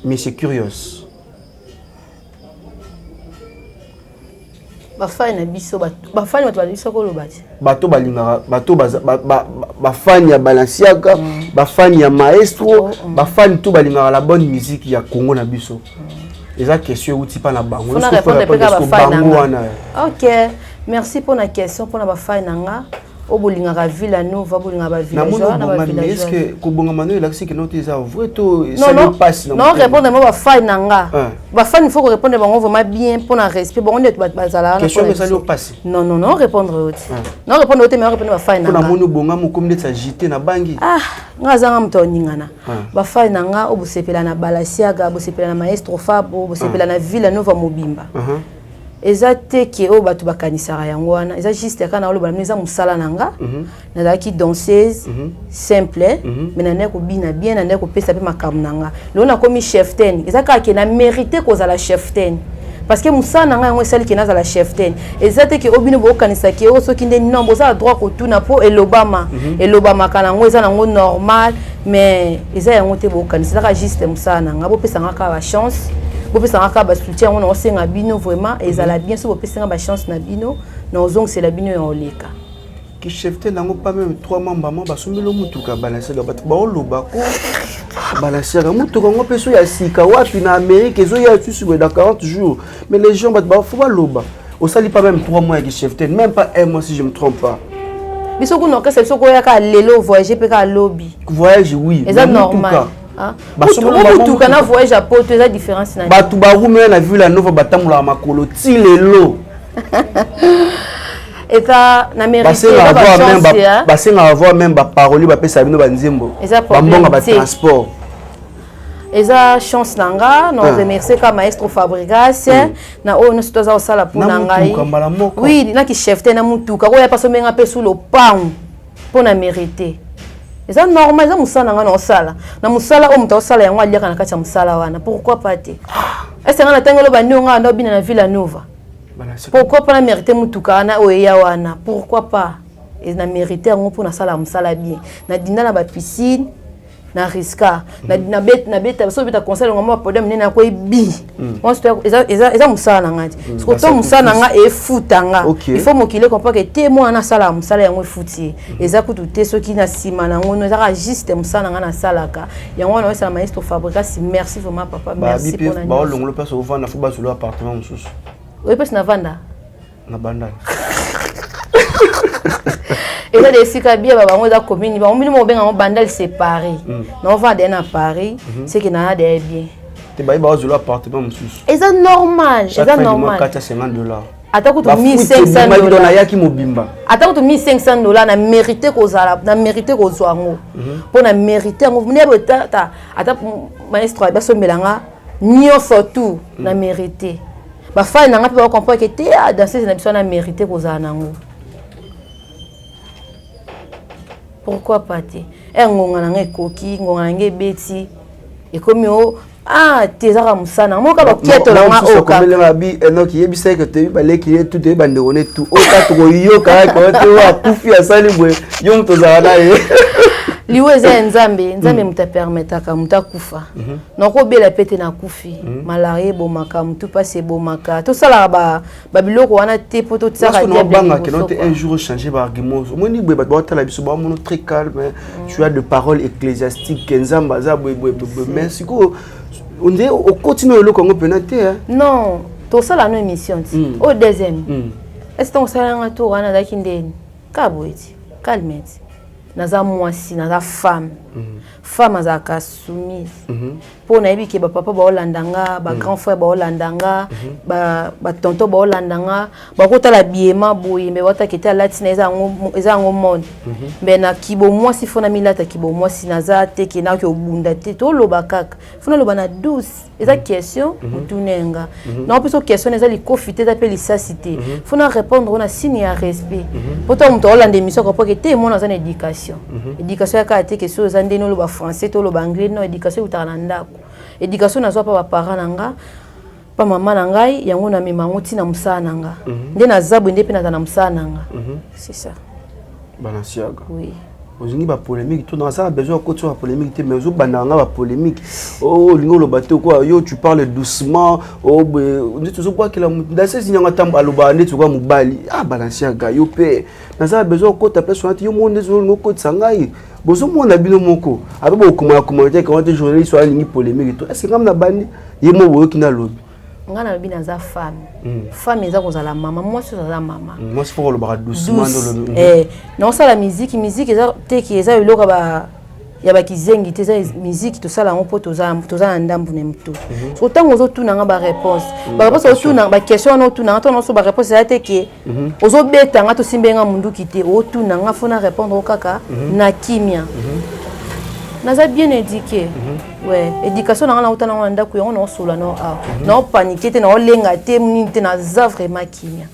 A: Monsieur Curious?
B: Bafani na biso, bafani, bato babiso koloba te.
A: Bato balingaka bato, bafani ya Balenciaga, bafani ya maestro, bafani to balingaka la bonne musique ya Congo na biso. Eza question euti mpa na bango.
B: Bango wana. Ok, merci mpona question. Mpona bafani na nga oyo bolingaka Villa Nova, bolingaka bavillageois na
A: bavillageois, kobongama no elakisi keno te eza vrai to esali mpasi?
B: Non, répondre mo bafani na nga, bafani, faut korépondre bango vraiment bien mpona respect bango nde bazalaka.
A: Question esali mpasi.
B: Non, non, non, répondre yo te, non, répondre yo te, mais répondre bafani na
A: nga. Namoni obongama, okomi ndeti agité na bangi.
B: Ah, nga azanga moto oningana. Bafani na nga oyo bosepela na Balenciaga, bosepela na maestro Fabo, bosepela na Villa Nova mobimba, eza te ke oyo bato bakanisaka yango wana. Eza juste kaka na oloba na eza mosala na nga. Nazalaki danseuse simple, mais nandaki kobina bien, nandaki kopesa mpe makambo na nga. Lelo nakomi cheftaine, eza kaka ke na mérité kozala cheftaine parce que mosala na ngai yango esali ke nazala cheftaine. Eza te ke oyo bino bokokanisa ke oyo soki nde. Non, bozala droit kotuna mpo elobama, elobamaka nango, eza nango normal, mais eza yango te bokokanisa. Ezaka juste mosala na ngai. Bopesanga kaka bachance, bopesanga kaka basoutien. Yango naosenga bino vraiment, ezala bien so bopesenga bachance na bino, naozongisela bino ya oleka.
A: Cheftaine yango, pas même trois membres mo basombeli motuka. Balenciaga, bato baoloba ko Balenciaga motuka yango mpe so ya sika wapi na Amérique ezoya susu boye dans 40 jours. Mais les gens, bato bafo baloba osali pas même 3 mois ya cheftaine, même pas un mois si je me trompe pas.
B: Biso kuna orchestre, biso koyaka lelo, voyage mpe kaka lobi.
A: Voyage, oui.
B: Eza normal. Motuka na voyage ya poto eza différence na
A: Bato barumela na Villa Nova, batambolaka makolo ti lelo.
B: Eza na mérité.
A: Basengaka voir même baparoli, bapesaka bino banzembo, bambonga batransport.
B: Eza chance na nga na remercier ka maestro Fabregas na oyo nyonso toza kosala mpona ngai. Oui, naki chef te na mutuka oyo apaso omenga mpe su lopango mpo na mérité. Eza normal, eza mosala na ngai na osala na mosala oyo moto aosala yango aliaka na kati ya mosala wana. Pourquoi pas te? Ese ngai natangi oloba nde ngai anda obina na Villa Nova, pourquoi pas na mérité mutuka wana oyo eya wana? Pourquoi pas na mérité yango mpo nasala mosala bien, nadinda na bapiscine, na riska, nabeta so obeta concert ngo bapodium nene nakoyebi. Eza mosala na ngai te. Siko to mosala na ngai efuta nga, il faut mokili comprendre ke te mwana asalaka mosala yango efuti ye. Eza kutu te soki na nsima nango no, ezaka juste mosala na ngai nasalaka yango wana. Oyesala maestro Fabregas, merci vraiment papa, merci.
A: Mpona baolongolo place ovanda, fo bazolo appartement mosusu.
B: Oye mpesi navanda.
A: Na Bandala.
B: Eza de esika bia babango, eza commune bango bino mokobenga yango Bandal, c'est Paris. Naovanda na Paris, c'est que naa deya bien.
A: Te, baye bazolo appartement mosusu.
B: Eza normal, eza normal.
A: Kati ya 50 $.
B: Ata kutu 1500 $.
A: Nayaki mobimba.
B: Ata kutu 1500 $, na mérité kozala, na mérité kozwa yango mpo na mérité yango. Nde ata maestro basombelanga nyonso tout, na mérité. Bafani na nga mpe bacomprendre ke te, danseuse na biso wana mérité kozala nango. Pourquoi pas te? E ngonga na nga ekoki, ngonga na nga ebeti, ekomi o ah te, ezaka mosala moka bakietola nga
A: oyo kaka. Bi Enoki yebisa ye ke toyebi baleki ye tu, toyebi bandeko ne tu oyo kaka tokoyoka kaka te oyo akufi asali boye, yo moto ozala na ye.
B: Liwa eza ya Nzambe. Nzambe moto apermetaka moto akufa. Nakobela pe te, nakufi. Malaria ebomaka motu, mpasi ebomaka. Tosalaka babiloko wana te mpo totiaka.
A: Banga keno te un jour changer baargument. Omoni boye, bato baotala biso, baomono très calme, tu as de paroles ecclésiastiques, Nzambe aza boye boye boye, mais sikoyo onde okoti no eloko yango mpena te.
B: Non, tosala no émission ti oyo deuxième. Est ce ntango osalanga tour wana azalaki ndeni? Ka boye ti, calme ti. Naza mwasi, naza femme. Femme azalaka soumise. Mpo nayebi ke bapapa baolanda nga, bagrand frère baolanda nga, batonton baolanda nga, bakotala biema boye, me bataki te alati na eza yango mode. Me na kibo mwasi, fo namilata kibo mwasi. Naza te ke nakoki obunda te, toloba kaka, fo naloba na douce. Eza question otuna nga, naopesa question, eza likofi te, eza mpe lisasi te. Fo na répondre na signe ya respect, po ntango moto aolanda émission akopoke te, mwana aza na éducation. Éducation ya kaka te ke so eza ndeni oloba français to oloba anglais, non. Éducation eutaka na ndako. Éducation nazwa mpa baparent na nga, mpa mama na ngai, yango namema yango ntina mosala na nga. Nde naza boye, nde mpe naza na mosala na nga, c'est ça.
A: Balenciaga.
B: Oui.
A: Olingi bapolémique to naza na besoin okoti bapolémique te, mais ozobandaka nga bapolémique. Olingi oloba te kwa yo, tu parles doucement neti ozobwakela danseuse nyango atambo alobaka neti okwa mobali. Ah, Balenciaga, yo mpe naza na besoin okota place wana te. Yo moko neti olingi okotisa ngai, bozomona bino moko ape bokoma na commentaire kango te, journaliste oyo alingi polémique to est-ce ngam na bandi ye mo boyoki nalobi.
B: Ngai nalobi naza femme. Femme eza kozala mama, mwasi oyo aza mama.
A: Mwasi foko olobaka doucement.
B: Nde naosala musique. Musique eza teki, eza eloko ya bakizengi te. Eza musique, tosala yango mpo toza na ndambu na motu. So ntango ozotuna nga baréponse, baréponse ozotuna, baquestion wana otuna nga, ntango nyonso baréponse eza te ke ozobeta nga, tosimbe nga munduki te. Otuna nga, fo na répondre o kaka na kimia. Naza bien éduqué, ouais. Éducation na nga nauta nango na ndako, yango naosola nao awa. Naopanike te, naolenga te, nini te, naza vraiment kimia.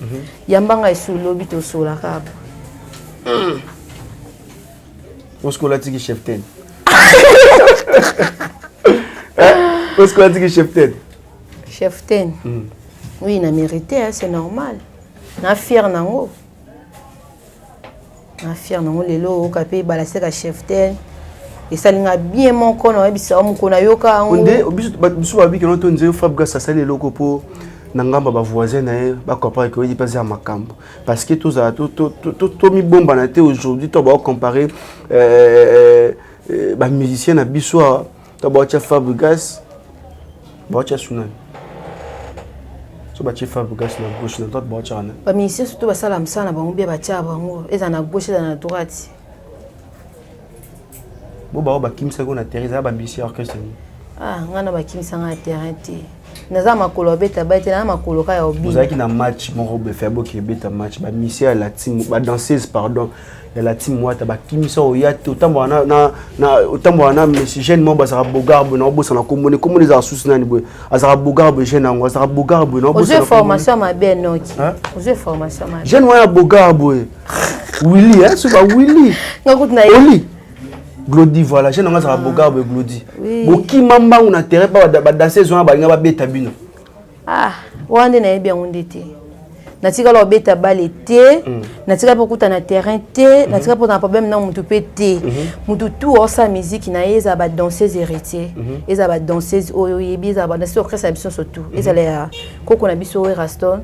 B: Yambanga esu lobi tosolaka ba.
A: Osiko olatiki chef ten, osiko olatiki chef ten.
B: Chef ten, oui, na mérité, hein, c'est normal. Na fier nango, na fier nango. Lelo oyoka mpe balaseka chef ten, esalinga bien moko na oyebisa yo moko nayoka yango.
A: Nde biso babiki no to nzee Fabregas asali eloko mpo na ngambo ya bavoisin na ye bacomprendre ke oyebi mpe aza ya makambo, parce que tozala tomibombana te. Aujourd'hui to baocompare bamusicien na biso awa, to baotya Fabregas, baotya Sunani, so batie Fabregas na gauche, na droite baotyaka na
B: Bamusicien surtout basala mosala na bango bia, batia bango eza na gauche, eza na droite.
A: Bo bao bakimisaki na terrain, ezala bamusicien ya orchestre nini?
B: Ah, ngai na bakimisanga na terrain te. Naza makolo abeta bai te, naza makolo kaka ya obina.
A: Ozalaki na match moko boye, boki ebeta match, bamusicien ya la team, badanseuse pardon, ya la team Wata bakimisa oya te. Otambolaka na monsieur jeune moko bazalaka bogar boye, naobosana komboni. Komboni ezalaka susu nani boye? Azalaka bogar boye, jeune yango azalaka bogar boye.
B: Ozwi formation mabe noki, ozwi formation mabe.
A: Jeune wana ya bogar boye, Willy, so ba Willy Oli Glodi, voilà, jeune yango azalaka bogar boye, Glodi. Bokima mbangu na terrain mpa badanseuse wana balinga babeta bino.
B: Ah, wana nde nayebi yango nde te. Natikala obeta bale te, natikala mpe okuta na terrain te, natikala mpo na problème na motu mpe te. Motu tu osala musique na ye, ezala badanseuse héritier, ezala badanseuse oyo oyebi, ezala badanseuse orchestre na biso nyonso tu, ezala ya koko na biso Werrason,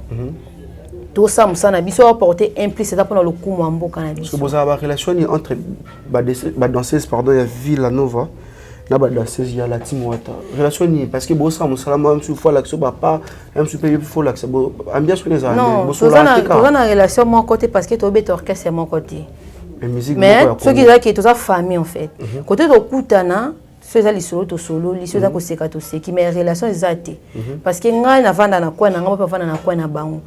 B: tosala mosala na biso, aporter un plus, eza mpona lokumu ya mboka na biso.
A: Bozala barelation nini entre badanseuse, pardon, ya Villa Nova na badanseuse ya la team Wata? Relation nini? Parce que bosala mosala mwa mosusu, fo alakisa bapa mosusu mpe fo olakisa ambiance wana ezala.
B: Non, toza na relation moko te, parce que tobeta orchestre moko te. Mais soki ezalaki, toza famille en fait. Kote tokutana, so eza lisolo tosololi, so eza koseka toseki, mais relation eza te, parce que ngai navanda na coin na ngai, mpe bavanda na coin na bango.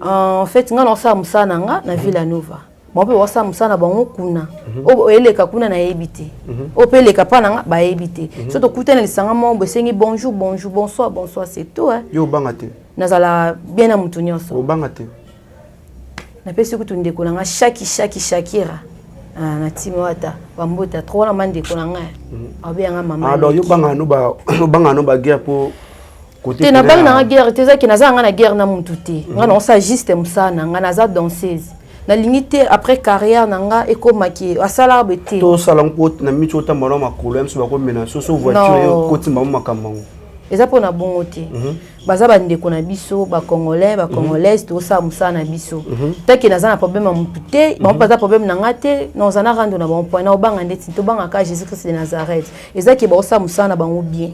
B: En fait, ngai naosala mosala na nga na Villa Nova, bango mpe baosala mosala na bango kuna. Oyo eleka kuna nayebi te, oyo mpe eleka mpa na nga bayebi te. So tokutani na lisanga moko boye, esengi bonjour bonjour, bonsoir bonsoir, c'est tout.
A: Yo obanga te?
B: Nazala bien na motu nyonso.
A: Obanga te?
B: Napesi kutu ndeko na nga Shaki Shaki Shakira na time oyo, ata bambota tro wana, ma ndeko na ngai abeyanga mama.
A: Donc yo obanga no baguerre mpo?
B: Te, nabangi nanga guerre te. Ezaki naza nga na guerre na mutu te. Nga naosala juste mosala na nga, naza danseuse. Nalingi te après carrière na nga ekomaki asalaka boye te.
A: Tosala mpo na miti otambola na makolo ya miso, bakomena soso voiture, okotimba mo makambo yango.
B: Eza mpona bongo te. Baza bandeko na biso, bacongolais, bacongolaise, tosala mosala na biso. Take naza na problème ya motu te, bango baza problème na nga te. Naoza na rando na bango point na obanga ndeti tobangaka Jésus Christ de Nazareth. Ezaki baosala mosala na bango bien.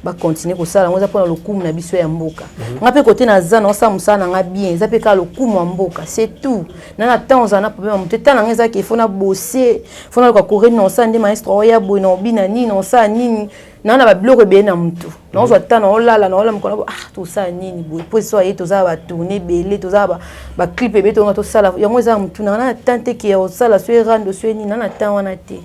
B: Bacontinue kosala yango, eza mpona lokumu na biso ya mboka. Nga mpe kote naza, naosala mosala na nga bien, eza mpe kaka lokumu ya mboka, c'est tout. Na temps ozala na problème ya motu, eta na nga ezaki efo na bose, fo naluka koreni, na osala nde maestro oya boye, na obina nini, na osala nini, na babiloko ebele na motu, naozwa ta, naolala, naola mokolo, ah, tosala nini boye, po eso aye, toza batourne ebele, toza baclip ebele, tonga tosala yango, eza na motu nanga na temps te ke ya kosala so erando so enini, na temps wana te.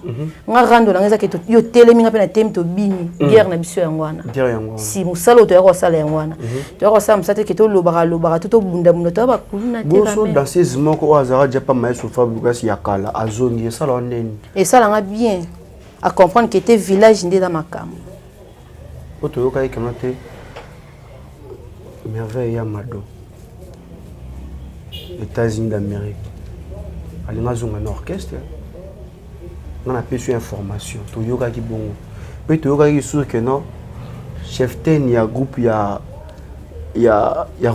B: Nga rando nanga ezaki yo telemi, nga mpe na telemi, tobini guerre na biso yango wana.
A: Guerre yango wana.
B: Si mosala oyo toyaka kosala yango wana, toyaka kosala mosala te ke tolobaka lobaka to tobundabunda, toya bakuluna te.
A: Boso
B: quand même.
A: Danseuse moko oyo azalaka dia pa maestro Fabregas ya kala azongi, esala wa nini?
B: Esalanga bien, acomprendre ke te village nde eza makambo.
A: Po toyokaki keno te Merveille ya Mado, États-Unis d'Amérique, alingi azonga na orchestre. Nga napesi yo information, toyokaki bongo. Mpe toyokaki lisusu ke non, chef ten ya groupe ya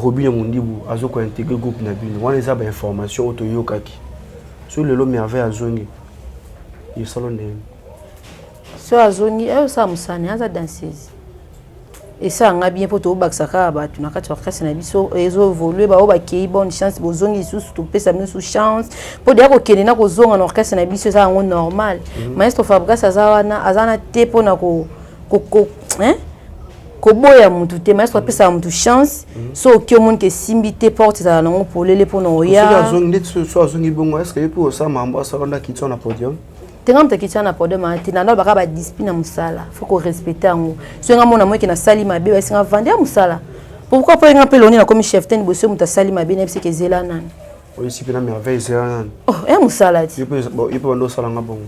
A: Robinio Mondibu azokointégrer groupe na bino wana. Eza bainformation oyo toyokaki. So lelo Merveille azongi, esalo ndenge?
B: So azongi, ayosala mosani, aza danseuse, esalanga bien, mpo tobakisa kaka bato na kati ya orchestre na biso, ezoévolue. Bao bakei, bonne chance, bozongi lisusu, topesa bino lisusu chance, mpo deya kokende na kozonga na orchestre na biso eza yango normal. Maestro Fabregas aza wana, aza na te mpona hein? Koboya mutu te. Maestro apesaka mutu chance. So oki, omoni ke esimbi te, porte ezala nango polele mpona
A: soki
B: oya.
A: Azongi ndeti, so azongi bongo, est ce que ye mpe osala mambo asala nda kiti na podium?
B: Te, nga moto akiti na podium aya te. Nanda baka badiscipline ya mosala, faut korespecte yango. So nga mona moke nasali mabe, bayesinga vande ya mosala. Pourquoi? Mpo nga mpe loni nakomi chef te, liboso moto asali mabe, nayebiseke ezela nani.
A: Oyesi mpe na Merveille, ezela nani.
B: Oh, ya mosala ti.
A: Ye mpe bando osalanga bongo.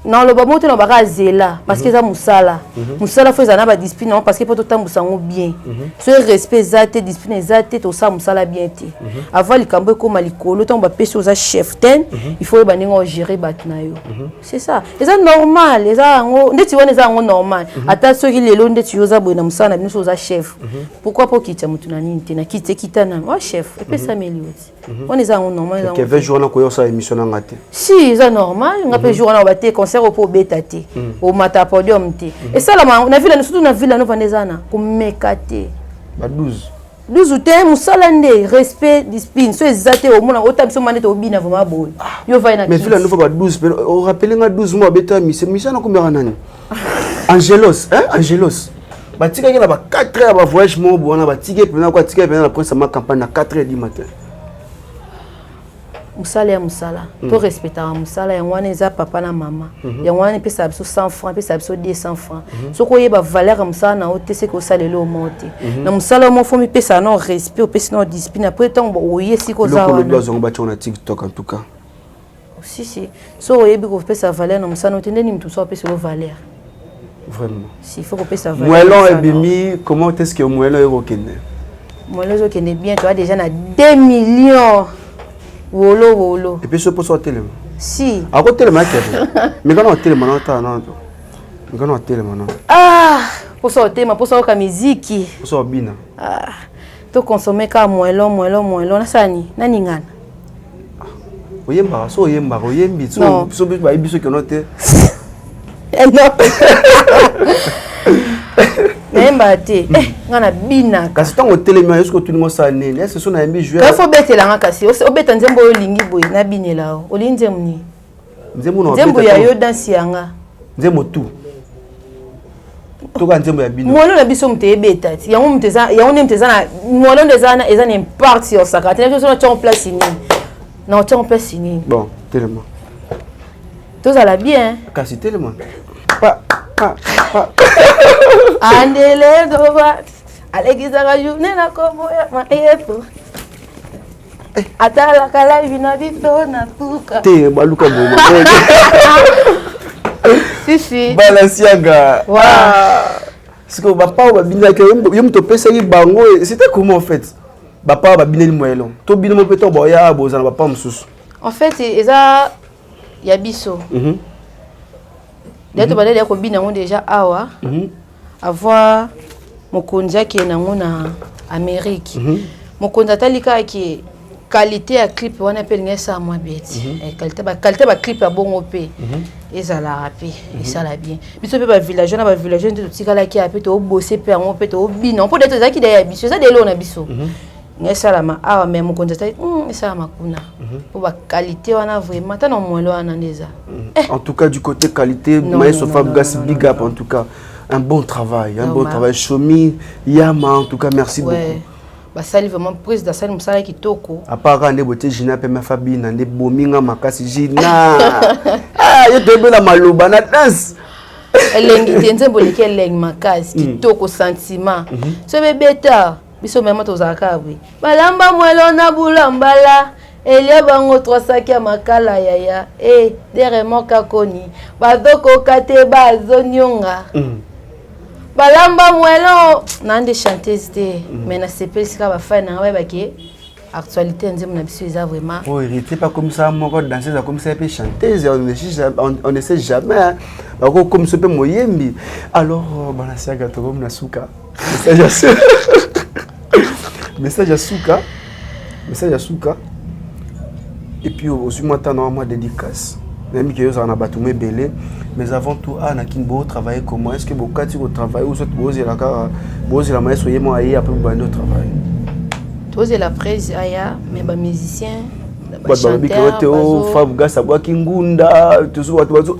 B: Naloba mo te, na baka azela, parce que eza mosala. Mosala faut ezala na badiscipline yango, parce que mpo totambusa yango bien. So respect eza te, discipline eza te, tosala mosala bien te. Avant likambo ekóma likolo, ntango bapesi oza chef ten, il faut oyeba ndenge ogérer bato na yo. C'est ça, eza normal, eza yango ndeti wana, eza yango normal. Ata soki lelo ndeti yo oza boye na mosala na bino, so oza chef, pourquoi mpo okitisa motu na nini te? Na kiti ekita nano wa chef, epesameli yo ti wana, eza yango normal, eza yango.
A: Keve jour wana koya osala émission nanga te.
B: Si, eza normal. Nga mpe jour wana oba te concert, opo obeta te, omata podium te. Esalama na ville, surtout na ville ano vanda, eza na komeka te.
A: Ba 12.
B: 12 te, mosala nde respect, discipline. So eza te, omona ota biso ma nde tobina vraiment boye, yo vai na
A: Mais
B: kiti.
A: Villa Nova ba 12 pe orappeler nga 12 mois abeta mise nakombaka nani, Angelos, hein, Angelos batikaki na ba 4 heures ya ba voyage moko boye wana, batiki mpena ko atikaki mpena na Prince ma campagne na 4 heures du matin.
B: Mosala ya mosala, to respectaka mosala yango wana. Eza papa na mama yango wana, epesaka biso 100 francs, epesaka biso 200 francs. Soki oyeba valeur ya mosala na yo te, seke osalela yo mo te na mosala mo. Fo mipesaka na respect, opesi na discipline. Après, ntango oye sika oza
A: Eloko olobi
B: wana.
A: Azongo batia na TikTok en tout cas.
B: Si so oyebi kopesa valeur na mosala na yo te, ndeni moto mosusu apesa yo valeur?
A: Vraiment.
B: Si, faut kopesa valeur na
A: Moellon
B: mosala na yo.
A: ebimi, comment est ce que moellon ekokende?
B: Moellon ezokende bien, toa déjà na 2 millions, wolo wolo.
A: Et puis so mposo otelema.
B: Si.
A: Akotelema akende, mikana otelema na otala na mikana otelema na.
B: Ah, mposa otema, mposa oyoka miziki.
A: Mposo obina.
B: Ah, tokonsome kaka moellon, moellon, moellon. Nasala nini? Naningana.
A: Oyembaka, so oyembaka, oyembi.
B: Non.
A: So bayebi biso keno te.
B: Eh, non, nayembaka te. Eh, nga nabinaka.
A: Kasi ntango otelemi, eske otuninga osala nini? Ese so nayembi joueur.
B: Kasi obetelanga, kasi obeta nzembo oyo olingi boye, nabinela yo. Olingi nzembo nini?
A: Nzembo na
B: Nzembo ya yo, dansi yanga.
A: Nzembo tu toka nzembo ya bino.
B: Moellon na biso, moto eyebeta ti yango, moto eza yango nde moto eza na moellon nde eza na impact ya osaka te. Na biso na tiango place nini? Na otiango place nini?
A: Bon, telema.
B: Tozala bien.
A: Kasi telema, pa pa pa.
B: Andele dova alekisaka journée na kombo ya mayeto, atalaka live na biso na suka.
A: Te, baluka boma.
B: Si si.
A: Balenciaga.
B: Wow.
A: Sikoyo bapa oyo babinaki, yo moto opesaki bango, c'était comment en fait? Bapa oyo babineli moellon to bino mo mpe to boya bozala bapa mosusu?
B: En fait, eza ya biso. Nde tobandeli ya kobina yango déjà awa avant mokonzi akende yango na Amérique. Mokonzi atali kaka ke Qualité ya clip wana mpe elingi esala mwa bien ti. Qualité ba qualité ba clip ya bongo mpe ezalaka mpe esala bien. Biso mpe bavillageois na bavillageois nde totikalaki ya mpe tobose mpe yango mpe tobina mpo de tozalaki de ya biso, eza de eloko na biso. Ngai esalama awa, mais mokonzi atali esalama kuna mpo baqualité wana vraiment ata na mwelo wana nde eza.
A: En tout cas, du côté qualité, Maestro Fabregas, big up en tout cas. Un bon travail, un bon travail. Chomi, Yama, en tout cas, merci beaucoup.
B: Basali vraiment, président asali mosala kitoko.
A: À part nde botie Gina mpe Mafabina nde bominga makasi Gina. Ah, ye toyebela maloba na danse.
B: Elengi te, nzembo eleki elengi makasi, kitoko, sentiment. So bebeta biso mema tozalaka boye, balamba mwelo na bulambala, elia bango trois saki ya makala yaya e deremo kakoni bazokoka te, bazonionga. Balamba mwelo na nde chanteuse te, mais nasepeli sika bafai nanga bayebake actualité ya nzembo na biso eza vraiment.
A: Oh, héritier pas comme ça moko danseuse comme ça mpe chanteuse, on ne sait jamais, bakokomisa mpe moyembi. Alors Balasiaga, tokomi na suka. Message ya suka, message ya suka, et puis ozwi mwa ntango na mwa dédicace. Nayebi ke ozala na bato mo ebele, mais avant tout, ah, na kini botravailler comment? Est ce que bokati kotravailler ou soit bozela kaka, bozela maestro ye mo aye, après bobandi otravailler?
B: Tozela prise aya, mais bamusicien
A: Bato balobi ke te o Fabregas abwaki ngunda, toujours bato bazo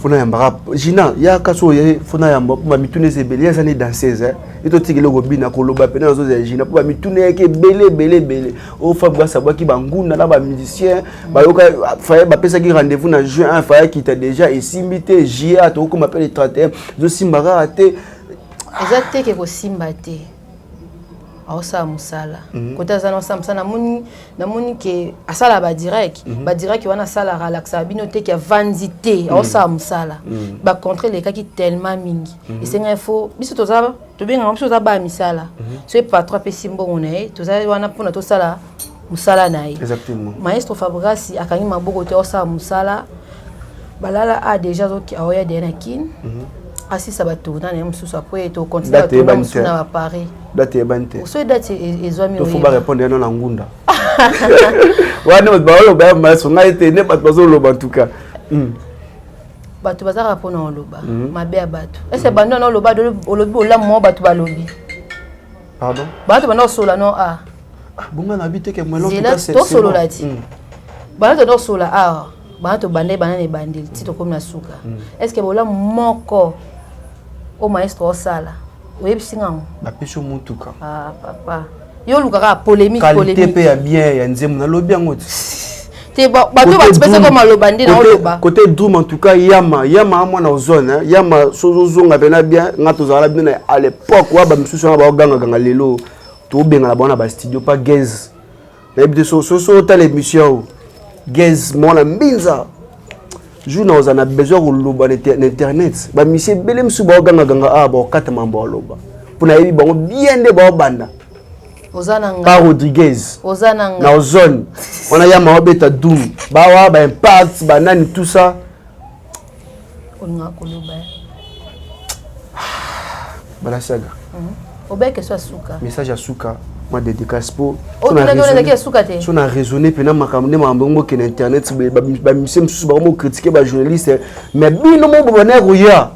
A: fona yambaka Gina yaka so oye fona yamba mpo bamituna eza ebele. Ye aza ne danseuse, ye totikeli kobina koloba pene nazozela Gina mpo bamituna yaki ebele ebele ebele. Oyo Fabregas abwaki bangunda na bamusicien bayoka faye, bapesaki rendez-vous na juin 1, faye akita déjà, esimbi te. Juillet, tokokoma mpe le 31, ezosimba kaka te.
B: Eza te ke kosimba te, aosala mosala kote aza na osala mosala. Namoni ke asala badirect, badirect wana asalaka, alakisaka bino te ke avandi te, aosala mosala. Bacontre elekaki tellement mingi, esengaki fo biso toza, tobengaka biso toza baya misala. Soki patron apesi mbongo na ye, toza wana mpona tosala mosala na ye. Maestro Fabregas akangi maboko te, aosala mosala. Balala a déjà aoya deya na Kine, asisa batourna na ye mosusu, après tocontinue batourna mosusu na baparis.
A: Date eyebani te.
B: Soki date ezwami.
A: Tofo barépondre yano na ngunda wana bato baoloba ya maso ngai te nde bato bazoloba en tout cas.
B: Bato bazalaka mpona oloba mabe ya bato ese bando wana oloba, olobi bolamu moko, bato balobi.
A: Pardon?
B: Bato banda osola no a
A: Bonga na bi te ke
B: mwelo. Tosolola ti banda toda osola awa, banda tobanda ebanda na ebandeli ti tokomi na suka. Est ce que bolamu moko o maestro osala, oyebisi ngango?
A: Bapesi yo motuka.
B: Ah papa, yo olukaka polémique.
A: Qualité mpe ya bien ya nzembo, nalobi yango ti.
B: Te, bato batipesako maloba nde naoloba.
A: Côté drum, en tout cas Yama, Yama mwana ozone Yama, sozozonga mpena bien. Nga tozala bino na à l'époque wa bamisusu wana baogangaganga, lelo tobengana bango na bastudio pa gaz. Nayebi te so otala émission oyo, gaz mwana mbinza, jour na ozala na besoin koloba na internet, bamisie ebele mosusu baogangaganga awa, baokata mambo aloba mpo nayebi bango bien nde baobanda.
B: Oza na
A: Pa Rodriguez.
B: Oza na
A: Na ozone wana Yama obeta dum, bawa baimpact banani, tout ça.
B: Olingaka koloba.
A: Balasiaga.
B: Obeya question ya suka.
A: Message ya suka, mwa dédicace po
B: ezalaki ya suka te.
A: So na raisonné mpena makambo nde makambo yango okende internet, bamisie mosusu bango mocritique bajournaliste, mais bino mo bobana koya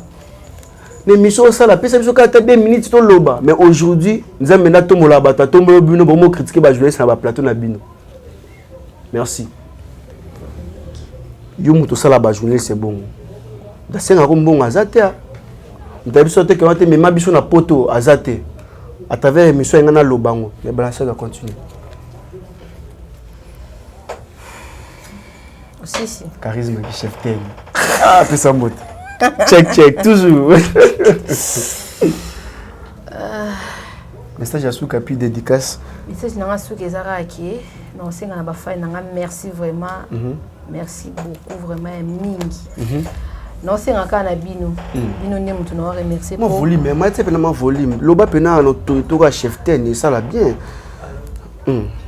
A: na émission osala, apesa biso kaka ata 2 minutes toloba. Mais aujourd'hui Nzambe nde atombola bato, atombola bino bomo critique bajournaliste na baplateau na bino. Merci yo moto osala bajournaliste bongo. Nasengaka mbongo aza te, moto ya biso te kema te, mema biso na poto aza te. À travers émission yenga naloba yango, mais Balasaga continue.
B: Osisi.
A: Charisme ki chef ten, ah, pesa mbote, check check toujours. Message ya suka puis dédicace.
B: Message nanga suka eza kaka ke na osenga na bafai nanga merci vraiment, merci beaucoup vraiment ya mingi. Naosenga kaka na bino, bino nde moto na remercier.
A: Ma volume ma tie pena, ma volume loba pena na autorité ka chef ten esala bien.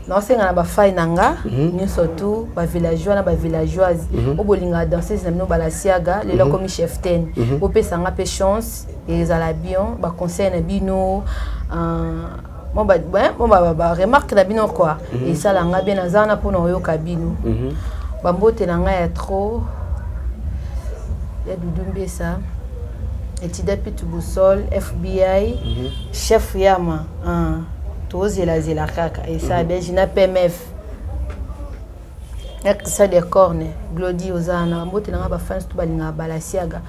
B: Naosenga na bafai na nga nyonso tu, bavillageois na bavillageoise oyo bolingaka danseuse na bino Balasiaga, lelo akomi chef ten, bopesa nga mpe chance, ezala bien. Baconseil na bino, Mo ba mo ba ba remarque na bino quoi. Esala nga bien, naza wana mpona oyoka bino. Bambote na ngai ya trop ya Dudu Mbesa, Etida Pitu Busol, FBI, chef Yama, ah, tozelazela kaka esala bien. Jina PMF ya Christian de Corne, Glodi, oza wana. Bambote na ngai, bafans to balingaka Balasiaga,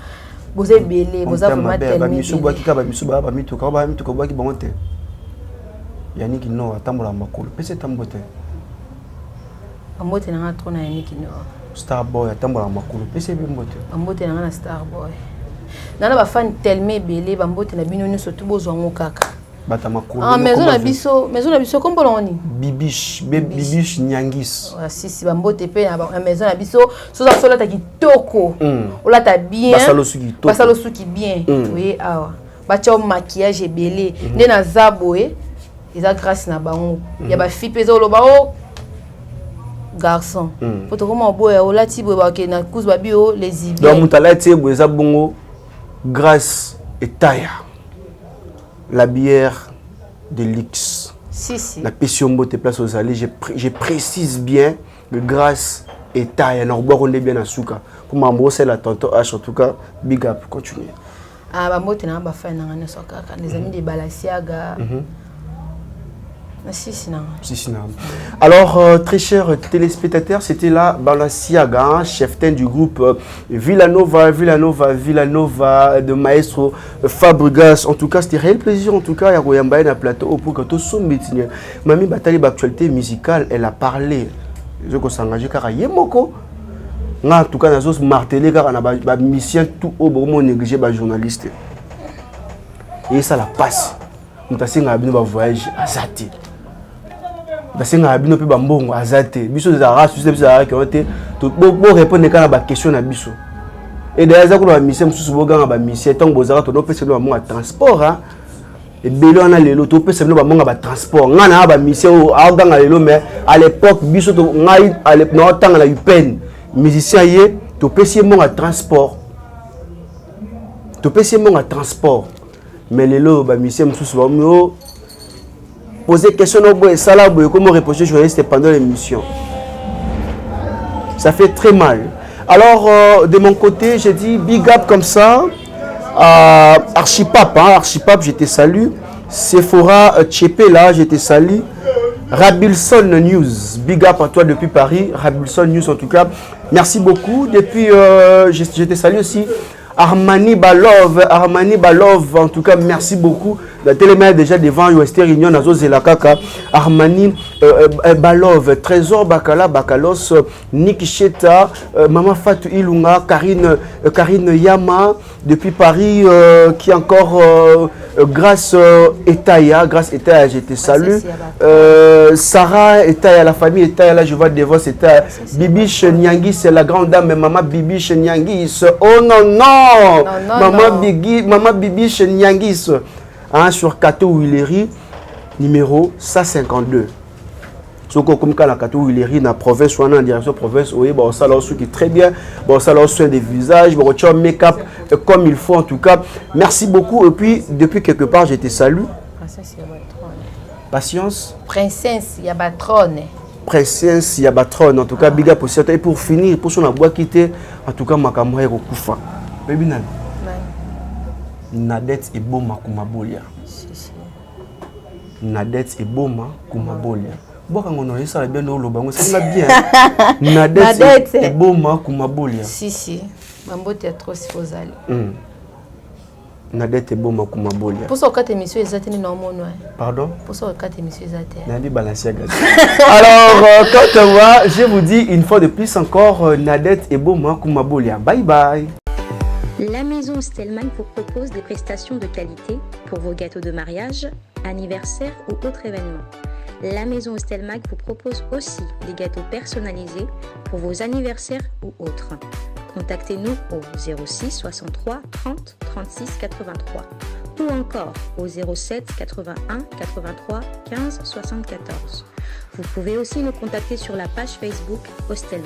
B: boza ebele, boza vraiment tellement
A: Bamisu
B: ebele.
A: Bwaki kaka bamisu, baya bamituka, baya mituka, bwaki bango te. Yaniki no atambola makolo, pesa etambo te.
B: Bambote na ngai trop na Yaniki no.
A: Starboy atambola makolo, pesa ebembo te.
B: Bambote na ngai na Starboy nana, bafani tellement ebele. Bambote na bino nyonso tu, bozwa yango kaka.
A: Bata makolo.
B: Ah, maison na biso, maison na biso, kombo nango nini?
A: Bibish, Bibish Nyangis.
B: Ah, sisi, bambote mpe na maison na biso. Soza so olata kitoko, olata bien.
A: Basala suki kitoko.
B: Basala suki bien. Oye awa, batya yo maquillage ebele. Nde naza boye, eza grâce na bango. Ya bafille mpe eza oloba o garçon, po tokoma oboya olati boye, bakende na cause babi o
A: Donc
B: lesbienne.
A: Moto alati ye boye, eza bongo grâce etaya la bière de luxe.
B: Sisi.
A: Napesi yo mbote place ozali. Je précise bien que grâce etaya na kobwako nde bien na suka mpo makambo osala tonton H. En tout cas, big up, continue.
B: Ah, bambote na nga, bafani na nga nyonso kaka, les amis de Balasiaga, na sisi na nga.
A: Si, si, non. Alors, très chers téléspectateurs, c'était là Balenciaga, hein, chef du groupe Villanova, Villanova, Villanova de Maestro Fabregas. En tout cas, c'était réel plaisir. En tout cas, il y a Royamba na plateau au pour que tout son métier. Mami Batali, actualité musicale, elle a parlé. Je vais s'engager car yemoko. Nga, en tout cas, nazo marteler car na ba mission tout au bon négliger ba journaliste. Et ça la passe. Moto asengaka bino bavoyage aza te, basengaka bino mpe bambongo aza te. Biso ezalaka susi, biso ezalaka keo te. Borépondre kaka na baquestion na biso. Et d'ailleurs, eza kuna bamusicien mosusu, boganga bamusicien ntango bozalaka, todopesa bino bambongo ya transport ebele wana. Lelo topesa bino bambongo ya batransport. Ngai na bamusicien oyo aoganga lelo, mais à l'époque biso, ngai naotanga na UPN, musicien ye topesi ye mbongo ya transport, topesi ye mbongo ya transport. Mais lelo bamusicien mosusu baomi o poser question no boye, esala boye, comment reprocher journaliste pendant l'émission, ça fait très mal. Alors de mon côté, j'ai dit big up comme ça à Archipap, hein, Archipap, je te salue. Sephora Tchepe là, je te salue. Rabilson News, big up à toi depuis Paris. Rabilson News, en tout cas, merci beaucoup. Depuis je te salue aussi. Armani Balov, Armani Balov, en tout cas, merci beaucoup. La télé déjà devant Western Union, Nazo Zelakaka, Armani Balov, Trésor Bakala, Bakalos, Nick Cheta, Mama Fatou Ilunga, Karine, Karine Yama, depuis Paris, qui encore, grâce Etaya, grâce Etaya, je te salue. Sarah Etaya, la famille Etaya, là je vois devant, c'était Bibiche Nyangis, c'est la grande dame, Maman Bibiche Nyangis. Oh non, non,
B: Non, non,
A: Maman
B: non.
A: Bigui, Maman Bibiche Nyangis, hein, sur Kato Willery, numéro 152. Soki okomi kaka na Kato Willery na province wana, na direction province, oyeba osala osuki très bien, baosala soin de visage, bakotia make-up comme il faut. En tout cas, merci beaucoup. Et puis depuis quelque part, je te salue.
B: Princesse ya batrone.
A: Patience.
B: Princesse ya batrone.
A: Princesse ya batrone, en tout cas, big up aussi. Et pour finir, pour son abwaki te, en tout cas, makambo ya kokufa, oyebi nani?
B: Nani?
A: Nadette Eboma Kumabolia.
B: Si, si.
A: Nadette Eboma Kumabolia, bwaka ngono, esala bien, oloba yango esalinga bien. Nadette
B: Nadette.
A: Eboma Kumabolia.
B: Si, si, bambote ya trop siko ozali.
A: Nadette Eboma Kumabolia.
B: Mposa okata émission eza te, nde na omona.
A: Pardon?
B: Mposa okata émission eza te.
A: Nabi Balenciaga. Alors, quant à moi, je vous dis une fois de plus encore, Nadette Eboma Kumabolia. Bye bye.
E: La maison Stellman vous propose des prestations de qualité pour vos gâteaux de mariage, anniversaire ou autres événements. La maison Stelmag vous propose aussi des gâteaux personnalisés pour vos anniversaires ou autres. Contactez-nous au 06 63 30 36 83 ou encore au 07 81 83 15 74. Vous pouvez aussi nous contacter sur la page Facebook Hostelmac.